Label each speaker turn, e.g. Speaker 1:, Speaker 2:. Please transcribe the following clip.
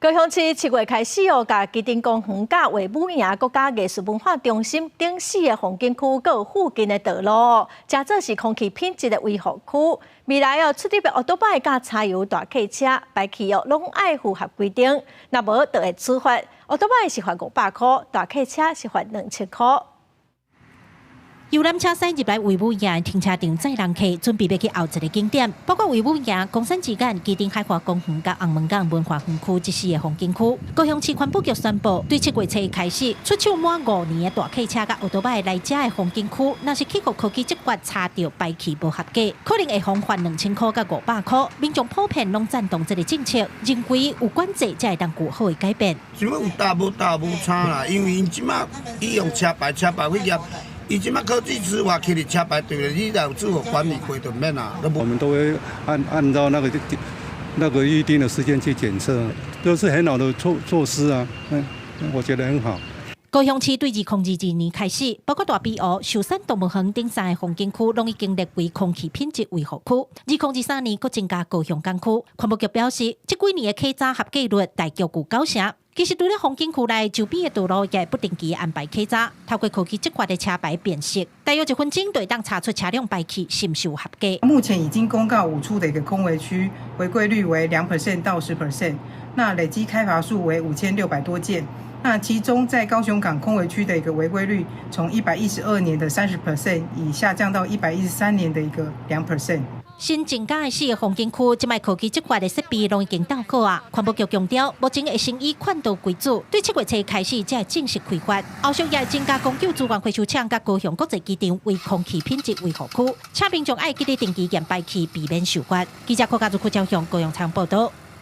Speaker 1: 高雄市7月開始哦，共旗津公園佮衛武營國家藝術文化中心等四个風景區，閣有附近的道路，誠做是空氣品質的維護區。未來哦，出入的歐多擺佮柴油大客車排氣哦，攏愛符合規定，若無就會處罰。歐多擺是罰500箍，大客車是罰2000箍。
Speaker 2: 遊覽車駛入來衛武營停車場載人客，準備欲去後一个景點，包括衛武營、岡山之眼、旗津海華公園佮紅門港文化園區這四个風景區。高雄市環保局宣布，對7月初開始，出廠滿5年的大客車佮歐多擺來遮的風景區，若是去予科技執法查著排氣無合格，可能會予罰2000箍佮500箍。民眾普遍攏贊同這个政策，認為有管制才會當有好的改變。
Speaker 3: 這有搭無搭無差啦，因為𪜶這馬伊用車牌車牌去驗。伊這馬科技執法去佇車牌對咧，你若有自我管理過就免啦。
Speaker 4: 我們都會按照那個預定的時間去檢測，都是很好的措施啊，我覺得很好。
Speaker 2: 高雄市對2022年開始，包括大埤湖、壽山動物園等三个風景區，攏已經列為空氣品質維護區。2023年，閣增加高雄港區。環保局表示，這幾年的檢查合格率大約有九成。其實除了風景區內，周邊的道路也會不定期安排檢查，透過科技執法的車牌辨識，大約1分鐘就會當查出車輛排氣是毋是有合格。
Speaker 5: 目前已經公告五處的一個空危區違規率為2% 到10%，那累計開罰數為5600多件。那其中在高雄港空危區的一個違規率，從112年的30% 已下降到113年的一個2%。
Speaker 2: 新增加的四个風景區，這擺科技執法的設備攏已經到好啊。環保局強調，目前會先以勸導為主，對7月初開始才會正式開罰。後續也會增加公有資源回收廠佮高雄國際機場為空氣品質維護區，請民眾愛記得定期驗排氣，避免受罰。記者郭家如、郭昭雄高雄場報道。